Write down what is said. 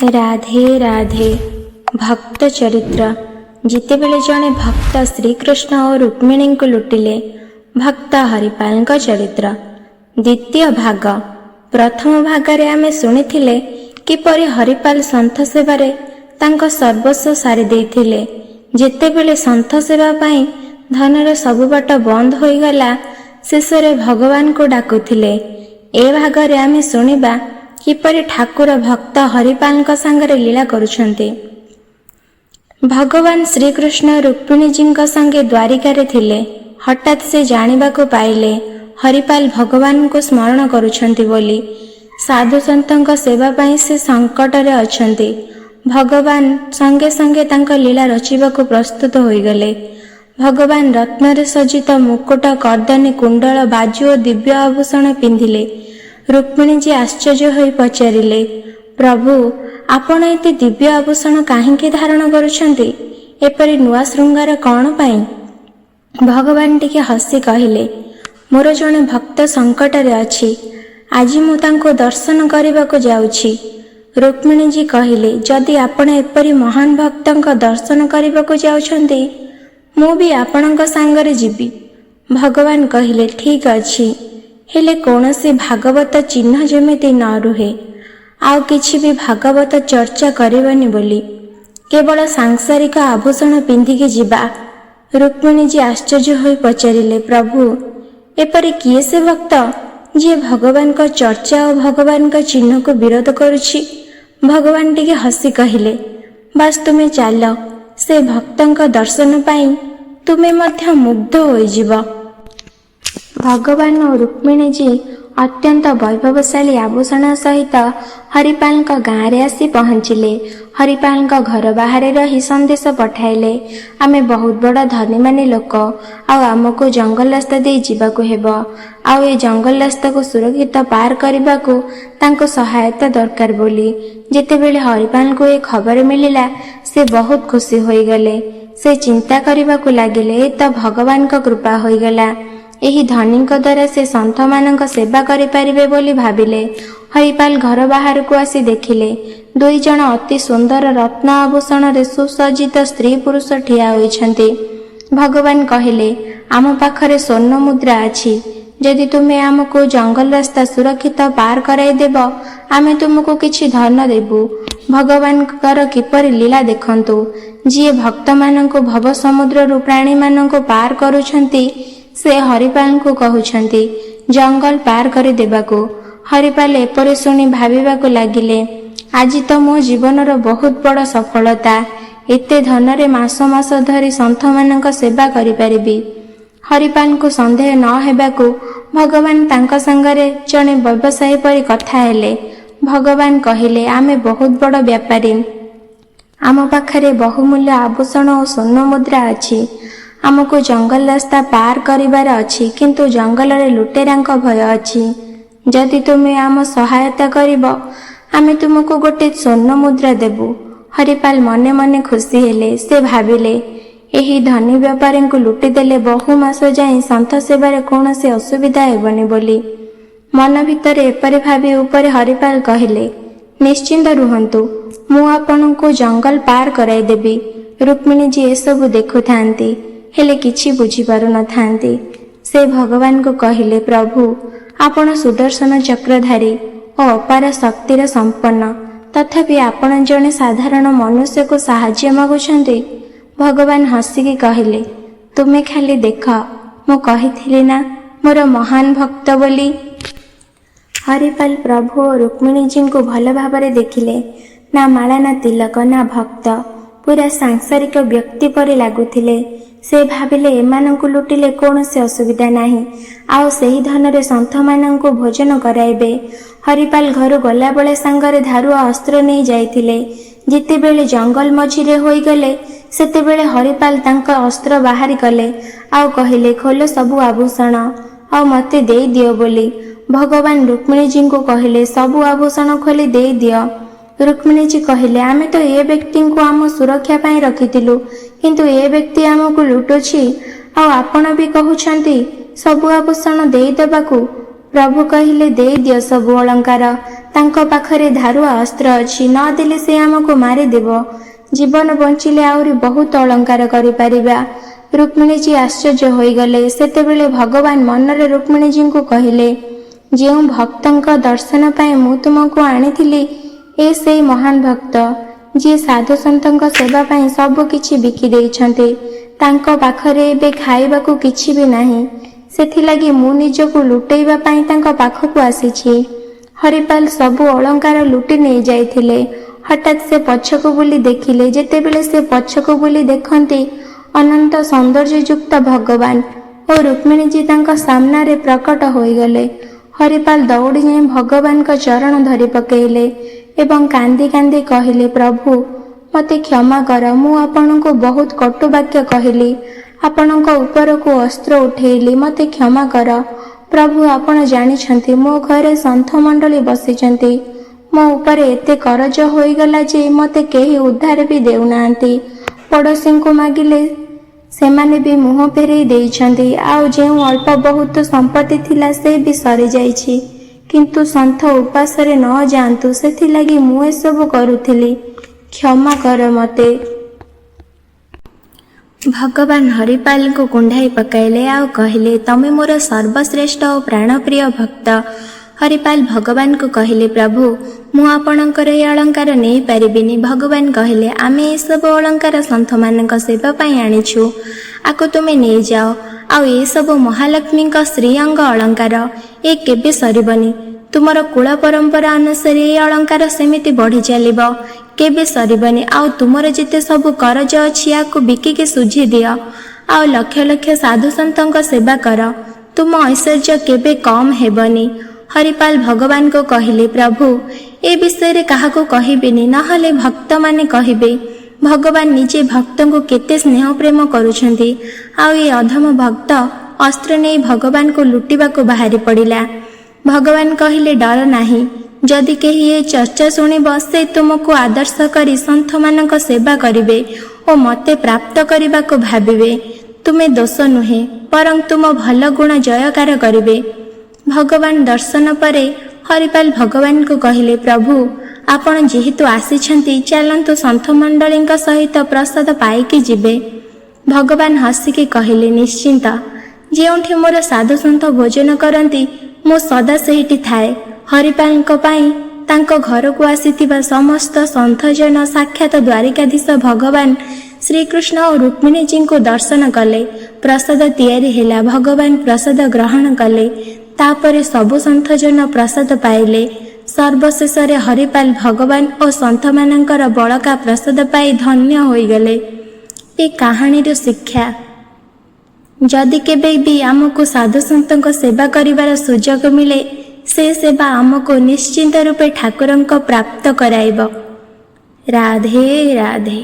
ରାଧେ ରାଧେ। ଭକ୍ତ ଚରିତ୍ର, ଯେତେବେଳେ ଜଣେ ଭକ୍ତ ଶ୍ରୀକୃଷ୍ଣ ଓ ରୁକ୍ମିଣୀଙ୍କୁ ଲୁଟିଲେ। ଭକ୍ତ ହରିପାଲଙ୍କ ଚରିତ୍ର ଦ୍ୱିତୀୟ ଭାଗ। ପ୍ରଥମ ଭାଗରେ ଆମେ ଶୁଣିଥିଲେ କିପରି ହରିପାଲ ସନ୍ଥ ସେବାରେ ତାଙ୍କ ସର୍ବସ୍ୱ ସାରି ଦେଇଥିଲେ। ଯେତେବେଳେ ସନ୍ଥ ସେବା ପାଇଁ ଧନର ସବୁ ବାଟ ବନ୍ଦ ହୋଇଗଲା, ଶେଷରେ ଭଗବାନଙ୍କୁ ଡାକୁଥିଲେ। ଏ ଭାଗରେ ଆମେ ଶୁଣିବା କିପରି ଠାକୁର ଭକ୍ତ ହରିପାଲଙ୍କ ସାଙ୍ଗରେ ଲୀଳା କରୁଛନ୍ତି। ଭଗବାନ ଶ୍ରୀକୃଷ୍ଣ ରୁକ୍ମିଣୀଜୀଙ୍କ ସଙ୍ଗେ ଦ୍ୱାରିକାରେ ଥିଲେ। ହଠାତ୍ ସେ ଜାଣିବାକୁ ପାଇଲେ ହରିପାଲ ଭଗବାନଙ୍କୁ ସ୍ମରଣ କରୁଛନ୍ତି ବୋଲି। ସାଧୁସନ୍ଥଙ୍କ ସେବା ପାଇଁ ସେ ସଙ୍କଟରେ ଅଛନ୍ତି। ଭଗବାନ ସଙ୍ଗେ ସଙ୍ଗେ ତାଙ୍କ ଲୀଳା ରଚିବାକୁ ପ୍ରସ୍ତୁତ ହୋଇଗଲେ। ଭଗବାନ ରତ୍ନରେ ସଜ୍ଜିତ ମୁକୁଟ, କର୍ଦ୍ଦନୀ, କୁଣ୍ଡଳ, ବାଜୁ ଓ ଦିବ୍ୟ ଆଭୂଷଣ ପିନ୍ଧିଲେ। ରୁକ୍ମିଣୀଜୀ ଆଶ୍ଚର୍ଯ୍ୟ ହୋଇ ପଚାରିଲେ, ପ୍ରଭୁ, ଆପଣ ଏତେ ଦିବ୍ୟ ଆଭୂଷଣ କାହିଁକି ଧାରଣ କରୁଛନ୍ତି? ଏପରି ନୂଆ ଶୃଙ୍ଗାର କ'ଣ ପାଇଁ? ଭଗବାନ ଟିକେ ହସି କହିଲେ, ମୋର ଜଣେ ଭକ୍ତ ସଙ୍କଟରେ ଅଛି। ଆଜି ମୁଁ ତାଙ୍କୁ ଦର୍ଶନ କରିବାକୁ ଯାଉଛି। ରୁକ୍ମିଣୀଜୀ କହିଲେ, ଯଦି ଆପଣ ଏପରି ମହାନ ଭକ୍ତଙ୍କ ଦର୍ଶନ କରିବାକୁ ଯାଉଛନ୍ତି, ମୁଁ ବି ଆପଣଙ୍କ ସାଙ୍ଗରେ ଯିବି। ଭଗବାନ କହିଲେ, ଠିକ୍ ଅଛି, ହେଲେ କୌଣସି ଭାଗବତ ଚିହ୍ନ ଯେମିତି ନ ରୁହେ, ଆଉ କିଛି ବି ଭାଗବତ ଚର୍ଚ୍ଚା କରିବନି ବୋଲି। କେବଳ ସାଂସାରିକ ଆଭୂଷଣ ପିନ୍ଧିକି ଯିବା। ରୁକ୍ମିଣୀଜୀ ଆଶ୍ଚର୍ଯ୍ୟ ହୋଇ ପଚାରିଲେ, ପ୍ରଭୁ, ଏପରି କିଏ ସେ ଭକ୍ତ ଯିଏ ଭଗବାନଙ୍କ ଚର୍ଚ୍ଚା ଓ ଭଗବାନଙ୍କ ଚିହ୍ନକୁ ବିରୋଧ କରୁଛି? ଭଗବାନ ଟିକେ ହସି କହିଲେ, ବାସ୍ ତୁମେ ଚାଲ, ସେ ଭକ୍ତଙ୍କ ଦର୍ଶନ ପାଇଁ ତୁମେ ମଧ୍ୟ ମୁଗ୍ଧ ହୋଇଯିବ। ଭଗବାନ ଓ ରୁକ୍ମିଣୀଜୀ ଅତ୍ୟନ୍ତ ବୈଭବଶାଳୀ ଆଭୂଷଣ ସହିତ ହରିପାଲଙ୍କ ଗାଁରେ ଆସି ପହଞ୍ଚିଲେ। ହରିପାଲଙ୍କ ଘର ବାହାରେ ରହି ସନ୍ଦେଶ ପଠାଇଲେ, ଆମେ ବହୁତ ବଡ଼ ଧନୀମାନି ଲୋକ, ଆଉ ଆମକୁ ଜଙ୍ଗଲ ରାସ୍ତା ଦେଇ ଯିବାକୁ ହେବ, ଆଉ ଏ ଜଙ୍ଗଲ ରାସ୍ତାକୁ ସୁରକ୍ଷିତ ପାର କରିବାକୁ ତାଙ୍କୁ ସହାୟତା ଦରକାର ବୋଲି। ଯେତେବେଳେ ହରିପାଲଙ୍କୁ ଏ ଖବର ମିଳିଲା, ସେ ବହୁତ ଖୁସି ହୋଇଗଲେ। ସେ ଚିନ୍ତା କରିବାକୁ ଲାଗିଲେ, ଏ ତ ଭଗବାନଙ୍କ କୃପା ହୋଇଗଲା। ଏହି ଧନୀଙ୍କ ଦ୍ୱାରା ସେ ସନ୍ଥମାନଙ୍କ ସେବା କରିପାରିବେ ବୋଲି ଭାବିଲେ। ହରିପାଲ ଘର ବାହାରକୁ ଆସି ଦେଖିଲେ ଦୁଇ ଜଣ ଅତି ସୁନ୍ଦର ରତ୍ନ ଆଭୂଷଣରେ ସୁସଜ୍ଜିତ ସ୍ତ୍ରୀ ପୁରୁଷ ଠିଆ ହୋଇଛନ୍ତି। ଭଗବାନ କହିଲେ, ଆମ ପାଖରେ ସ୍ୱର୍ଣ୍ଣ ମୁଦ୍ରା ଅଛି। ଯଦି ତୁମେ ଆମକୁ ଜଙ୍ଗଲ ରାସ୍ତା ସୁରକ୍ଷିତ ପାର କରାଇଦେବ, ଆମେ ତୁମକୁ କିଛି ଧନ ଦେବୁ। ଭଗବାନଙ୍କର କିପରି ଲୀଳା ଦେଖନ୍ତୁ। ଯିଏ ଭକ୍ତମାନଙ୍କୁ ଭବ ସମୁଦ୍ରରୁ ପ୍ରାଣୀମାନଙ୍କୁ ପାର କରୁଛନ୍ତି, ସେ ହରିପାଲଙ୍କୁ କହୁଛନ୍ତି ଜଙ୍ଗଲ ପାର କରିଦେବାକୁ। ହରିପାଲ ଏପରି ଶୁଣି ଭାବିବାକୁ ଲାଗିଲେ, ଆଜି ତ ମୋ ଜୀବନର ବହୁତ ବଡ଼ ସଫଳତା। ଏତେ ଧନରେ ମାସ ମାସ ଧରି ସନ୍ଥମାନଙ୍କ ସେବା କରିପାରିବି। ହରିପାଲଙ୍କୁ ସନ୍ଦେହ ନ ହେବାକୁ ଭଗବାନ ତାଙ୍କ ସାଙ୍ଗରେ ଜଣେ ବ୍ୟବସାୟୀ ପରି କଥା ହେଲେ। ଭଗବାନ କହିଲେ, ଆମେ ବହୁତ ବଡ଼ ବ୍ୟାପାରୀ। ଆମ ପାଖରେ ବହୁମୂଲ୍ୟ ଆଭୂଷଣ ଓ ସ୍ୱର୍ଣ୍ଣ ମୁଦ୍ରା ଅଛି। ଆମକୁ ଜଙ୍ଗଲ ରାସ୍ତା ପାର କରିବାର ଅଛି, କିନ୍ତୁ ଜଙ୍ଗଲରେ ଲୁଟେରାଙ୍କ ଭୟ ଅଛି। ଯଦି ତୁମେ ଆମ ସହାୟତା କରିବ, ଆମେ ତୁମକୁ ଗୋଟେ ସ୍ୱର୍ଣ୍ଣ ମୁଦ୍ରା ଦେବୁ। ହରିପାଲ ମନେ ମନେ ଖୁସି ହେଲେ। ସେ ଭାବିଲେ, ଏହି ଧନୀ ବ୍ୟାପାରୀଙ୍କୁ ଲୁଟିଦେଲେ ବହୁ ମାସ ଯାଏଁ ସନ୍ଥ ସେବାରେ କୌଣସି ଅସୁବିଧା ହେବନି ବୋଲି। ମନ ଭିତରେ ଏପରି ଭାବି ଉପରେ ହରିପାଲ କହିଲେ, ନିଶ୍ଚିନ୍ତ ରୁହନ୍ତୁ, ମୁଁ ଆପଣଙ୍କୁ ଜଙ୍ଗଲ ପାର କରାଇଦେବି। ରୁକ୍ମିଣୀଜୀ ଏସବୁ ଦେଖୁଥାନ୍ତି, ହେଲେ କିଛି ବୁଝିପାରୁନଥାନ୍ତି। ସେ ଭଗବାନଙ୍କୁ କହିଲେ, ପ୍ରଭୁ, ଆପଣ ସୁଦର୍ଶନ ଚକ୍ରଧାରୀ ଓ ଅପାର ଶକ୍ତିର ସମ୍ପନ୍ନ, ତଥାପି ଆପଣ ଜଣେ ସାଧାରଣ ମନୁଷ୍ୟକୁ ସାହାଯ୍ୟ ମାଗୁଛନ୍ତି। ଭଗବାନ ହସିକି କହିଲେ, ତୁମେ ଖାଲି ଦେଖ, ମୁଁ କହିଥିଲି ନା ମୋର ମହାନ ଭକ୍ତ ବୋଲି। ହରିପାଲ ପ୍ରଭୁ ଓ ରୁକ୍ମିଣୀଜୀଙ୍କୁ ଭଲ ଭାବରେ ଦେଖିଲେ। ନା ମାଳା, ନା ତିଲକ, ନା ଭକ୍ତ, ପୁରା ସାଂସାରିକ ବ୍ୟକ୍ତି ପରି ଲାଗୁଥିଲେ। ସେ ଭାବିଲେ, ଏମାନଙ୍କୁ ଲୁଟିଲେ କୌଣସି ଅସୁବିଧା ନାହିଁ, ଆଉ ସେହି ଧନରେ ସନ୍ଥମାନଙ୍କୁ ଭୋଜନ କରାଇବେ। ହରିପାଲ ଘରୁ ଗଲାବେଳେ ସାଙ୍ଗରେ ଧାରୁଆ ଅସ୍ତ୍ର ନେଇ ଯାଇଥିଲେ। ଯେତେବେଳେ ଜଙ୍ଗଲ ମଝିରେ ହୋଇଗଲେ, ସେତେବେଳେ ହରିପାଲ ତାଙ୍କ ଅସ୍ତ୍ର ବାହାରି କଲେ ଆଉ କହିଲେ, ଖୋଲ ସବୁ ଆଭୂଷଣ ଆଉ ମୋତେ ଦେଇଦିଅ ବୋଲି। ଭଗବାନ ରୁକ୍ମିଣୀଜୀଙ୍କୁ କହିଲେ, ସବୁ ଆଭୂଷଣ ଖୋଲି ଦେଇଦିଅ। ରୁକ୍ମିଣୀଜୀ କହିଲେ, ଆମେ ତ ଏ ବ୍ୟକ୍ତିଙ୍କୁ ଆମ ସୁରକ୍ଷା ପାଇଁ ରଖିଥିଲୁ, କିନ୍ତୁ ଏ ବ୍ୟକ୍ତି ଆମକୁ ଲୁଟୁଛି, ଆଉ ଆପଣ ବି କହୁଛନ୍ତି ସବୁ ଆଭୂଷଣ ଦେଇଦେବାକୁ। ପ୍ରଭୁ କହିଲେ, ଦେଇଦିଅ ସବୁ ଅଳଙ୍କାର। ତାଙ୍କ ପାଖରେ ଧାରୁଆ ଅସ୍ତ୍ର ଅଛି, ନ ଦେଲେ ସେ ଆମକୁ ମାରିଦେବ। ଜୀବନ ବଞ୍ଚିଲେ ଆହୁରି ବହୁତ ଅଳଙ୍କାର କରିପାରିବା। ରୁକ୍ମିଣୀଜୀ ଆଶ୍ଚର୍ଯ୍ୟ ହୋଇଗଲେ। ସେତେବେଳେ ଭଗବାନ ମନରେ ରୁକ୍ମିଣୀଜୀଙ୍କୁ କହିଲେ, ଯେଉଁ ଭକ୍ତଙ୍କ ଦର୍ଶନ ପାଇଁ ମୁଁ ତୁମକୁ ଆଣିଥିଲି, ଏ ସେଇ ମହାନ ଭକ୍ତ, ଯିଏ ସାଧୁସନ୍ଥଙ୍କ ସେବା ପାଇଁ ସବୁ କିଛି ବିକି ଦେଇଛନ୍ତି। ତାଙ୍କ ପାଖରେ ଏବେ ଖାଇବାକୁ କିଛି ବି ନାହିଁ। ସେଥିଲାଗି ମୁଁ ନିଜକୁ ଲୁଟେଇବା ପାଇଁ ତାଙ୍କ ପାଖକୁ ଆସିଛି। ହରିପାଲ ସବୁ ଅଳଙ୍କାର ଲୁଟି ନେଇଯାଇଥିଲେ। ହଠାତ୍ ସେ ପଛକୁ ବୁଲି ଦେଖିଲେ। ଯେତେବେଳେ ସେ ପଛକୁ ବୁଲି ଦେଖନ୍ତି, ଅନନ୍ତ ସୌନ୍ଦର୍ଯ୍ୟଯୁକ୍ତ ଭଗବାନ ଓ ରୁକ୍ମିଣୀଜୀ ତାଙ୍କ ସାମ୍ନାରେ ପ୍ରକଟ ହୋଇଗଲେ। ହରିପାଲ ଦୌଡ଼ି ଯାଇ ଭଗବାନଙ୍କ ଚରଣ ଧରି ପକେଇଲେ ଏବଂ କାନ୍ଦି କାନ୍ଦି କହିଲେ, ପ୍ରଭୁ, ମୋତେ କ୍ଷମା କର। ମୁଁ ଆପଣଙ୍କୁ ବହୁତ କଟୁ ବାକ୍ୟ କହିଲି, ଆପଣଙ୍କ ଉପରକୁ ଅସ୍ତ୍ର ଉଠେଇଲି। ମୋତେ କ୍ଷମା କର ପ୍ରଭୁ। ଆପଣ ଜାଣିଛନ୍ତି, ମୋ ଘରେ ସନ୍ଥମଣ୍ଡଳୀ ବସିଛନ୍ତି। ମୋ ଉପରେ ଏତେ କରଜ ହୋଇଗଲା ଯେ ମୋତେ କେହି ଉଧାର ବି ଦେଉନାହାନ୍ତି। ପଡ଼ୋଶୀଙ୍କୁ ମାଗିଲେ ସେମାନେ ବି ମୁହଁ ଫେରେଇ ଦେଇଛନ୍ତି। ଆଉ ଯେଉଁ ଅଳ୍ପ ବହୁତ ସମ୍ପତ୍ତି ଥିଲା, ସେ ବି ସରିଯାଇଛି। କିନ୍ତୁ ସନ୍ଥ ଉପାସରେ ନ ଯାଆନ୍ତୁ, ସେଥିଲାଗି ମୁଁ ଏସବୁ କରୁଥିଲି। କ୍ଷମା କର ମୋତେ। ଭଗବାନ ହରିପାଲଙ୍କୁ କୁଣ୍ଢାଇ ପକାଇଲେ ଆଉ କହିଲେ, ତମେ ମୋର ସର୍ବଶ୍ରେଷ୍ଠ ଓ ପ୍ରାଣପ୍ରିୟ ଭକ୍ତ। ହରିପାଲ ଭଗବାନଙ୍କୁ କହିଲେ, ପ୍ରଭୁ, ମୁଁ ଆପଣଙ୍କର ଏ ଅଳଙ୍କାର ନେଇପାରିବିନି। ଭଗବାନ କହିଲେ, ଆମେ ଏସବୁ ଅଳଙ୍କାର ସନ୍ଥମାନଙ୍କ ସେବା ପାଇଁ ଆଣିଛୁ, ଆକୁ ତୁମେ ନେଇଯାଅ। ଆଉ ଏସବୁ ମହାଲକ୍ଷ୍ମୀଙ୍କ ଶ୍ରୀଅଙ୍ଗ ଅଳଙ୍କାର, ଏ କେବେ ସରିବନି। ତୁମର କୁଳ ପରମ୍ପରା ଅନୁସାରେ ଏ ଅଳଙ୍କାର ସେମିତି ବଢ଼ି ଚାଲିବ, କେବେ ସରିବନି। ଆଉ ତୁମର ଯେତେ ସବୁ କରଜ ଅଛି, ୟାକୁ ବିକିକି ଶୁଝି ଦିଅ ଆଉ ଲକ୍ଷ ଲକ୍ଷ ସାଧୁସନ୍ଥଙ୍କ ସେବା କର। ତୁମ ଐଶ୍ୱର୍ଯ୍ୟ କେବେ କମ୍ ହେବନି। ହରିପାଲ ଭଗବାନଙ୍କୁ କହିଲେ, ପ୍ରଭୁ, ଏ ବିଷୟରେ କାହାକୁ କହିବିନି, ନହେଲେ ଭକ୍ତମାନେ କହିବେ ଭଗବାନ ନିଜେ ଭକ୍ତଙ୍କୁ କେତେ ସ୍ନେହ ପ୍ରେମ କରୁଛନ୍ତି, ଆଉ ଏ ଅଧମ ଭକ୍ତ ଅସ୍ତ୍ର ନେଇ ଭଗବାନଙ୍କୁ ଲୁଟିବାକୁ ବାହାରି ପଡ଼ିଲା। ଭଗବାନ କହିଲେ, ଡର ନାହିଁ। ଯଦି କେହି ଏ ଚର୍ଚ୍ଚା ଶୁଣିବ, ସେ ତୁମକୁ ଆଦର୍ଶ କରି ସନ୍ଥମାନଙ୍କ ସେବା କରିବେ ଓ ମୋତେ ପ୍ରାପ୍ତ କରିବାକୁ ଭାବିବେ। ତୁମେ ଦୋଷ ନୁହେଁ, ବରଂ ତୁମ ଭଲ ଗୁଣ ଜୟକାର କରିବେ। ଭଗବାନ ଦର୍ଶନ ପରେ ହରିପାଲ ଭଗବାନଙ୍କୁ କହିଲେ, ପ୍ରଭୁ, ଆପଣ ଯେହେତୁ ଆସିଛନ୍ତି, ଚାଲନ୍ତୁ, ସନ୍ଥମଣ୍ଡଳୀଙ୍କ ସହିତ ପ୍ରସାଦ ପାଇକି ଯିବେ। ଭଗବାନ ହସିକି କହିଲେ, ନିଶ୍ଚିନ୍ତ। ଯେଉଁଠି ମୋର ସାଧୁସନ୍ଥ ଭୋଜନ କରନ୍ତି, ମୁଁ ସଦା ସେଇଠି ଥାଏ। ହରିପାଲଙ୍କ ପାଇଁ ତାଙ୍କ ଘରକୁ ଆସିଥିବା ସମସ୍ତ ସନ୍ଥଜନ ସାକ୍ଷାତ ଦ୍ୱାରିକାଧୀଶ ଭଗବାନ ଶ୍ରୀକୃଷ୍ଣ ଓ ରୁକ୍ମିଣୀଜୀଙ୍କୁ ଦର୍ଶନ କଲେ। ପ୍ରସାଦ ତିଆରି ହେଲା, ଭଗବାନ ପ୍ରସାଦ ଗ୍ରହଣ କଲେ। ତାପରେ ସବୁ ସନ୍ଥଜନ ପ୍ରସାଦ ପାଇଲେ। ସର୍ବଶେଷରେ ହରିପାଲ ଭଗବାନ ଓ ସନ୍ଥମାନଙ୍କର ବଳକା ପ୍ରସାଦ ପାଇ ଧନ୍ୟ ହୋଇଗଲେ। ଏ କାହାଣୀରୁ ଶିକ୍ଷା, ଯଦି କେବେ ବି ଆମକୁ ସାଧୁସନ୍ଥଙ୍କ ସେବା କରିବାର ସୁଯୋଗ ମିଳେ, ସେ ସେବା ଆମକୁ ନିଶ୍ଚିନ୍ତ ରୂପେ ଠାକୁରଙ୍କ ପ୍ରାପ୍ତ କରାଇବ। ରାଧେ ରାଧେ।